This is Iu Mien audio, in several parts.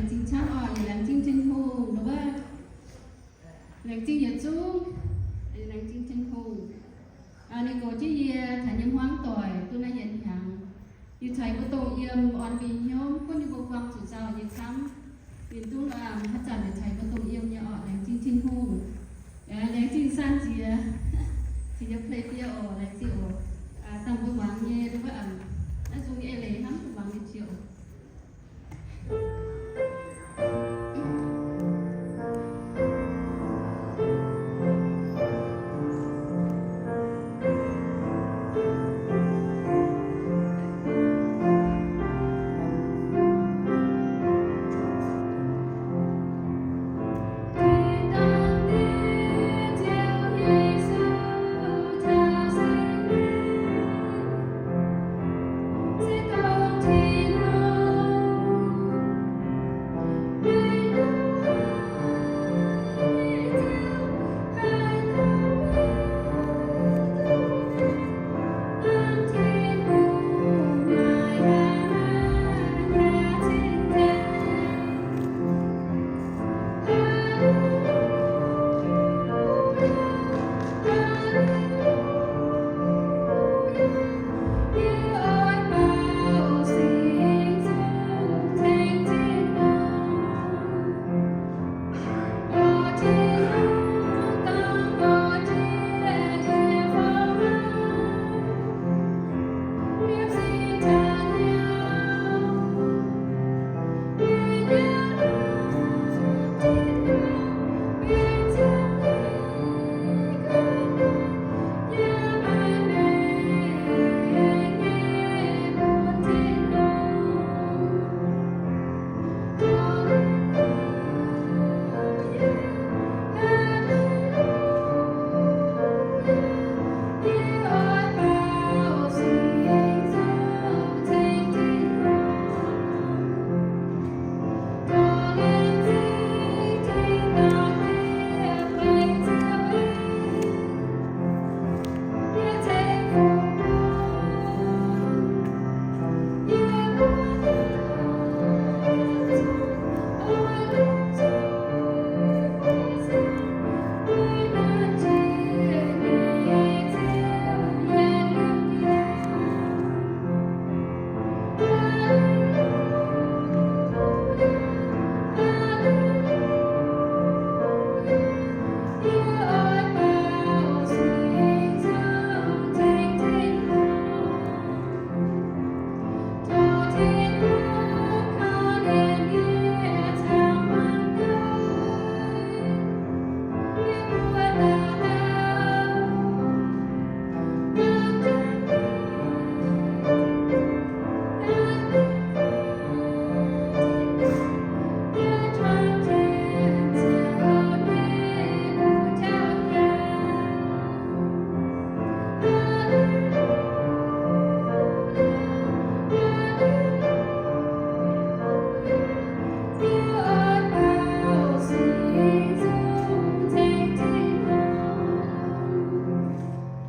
Zingh camv oc, yie laengz zingh Tin-Hungh, ndongc wuov, laengz zingh yietc zungv, laengz zingh Tin-Hungh. Ninh goux jienv yie taux nyei hmuangv doic duqv naaiv yietc hnyangx. Ninh caux yie mbuo dongh yiem orn mingh hnyouv, gunv ninh mbuo buangh zuqc nzauh nyei camv. Ninh duqv haaix zanc ninh caux yie mbuo dongh yiem nyei oc, laengz zingh Tin-Hungh. Laengz zingh Saan Ziex, caux yie play fiev oc, laengz zingh oc. Dangh mbuo muangx nyei, naaiv nzung nyei eix leiz hnamv mbuo muangx nyei jiex oc.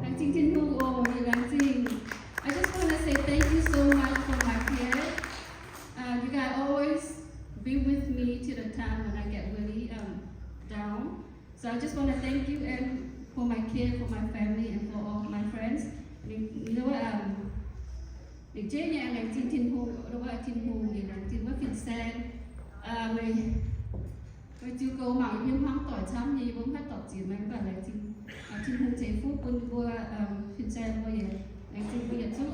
Laengz zingh Tin-Hungh oc, laengz zingh. I just want to say thank you so much for my care. Uh, you guys always be with me till the time when I get really um, down. So I just want to thank you and for my care for my family and for all my friends. หรือว่า um, หรือ Jane เนี่ย laengz zingh Tin-Hungh, หรือว่า Tin-Hungh เนี่ย laengz zingh wuov fin-saeng. Uh, meih, meih ziux goux mangc yie mbuo hmuangv doic camv nyei, yie mbuo mv haih dorpc ziex, meih mv baac laengz zingh, uh, Tin-Hungh ceix fuqv bun mbuo, um, fin-saeng mbuo yaac laengz zingh mbuo yietc zungv.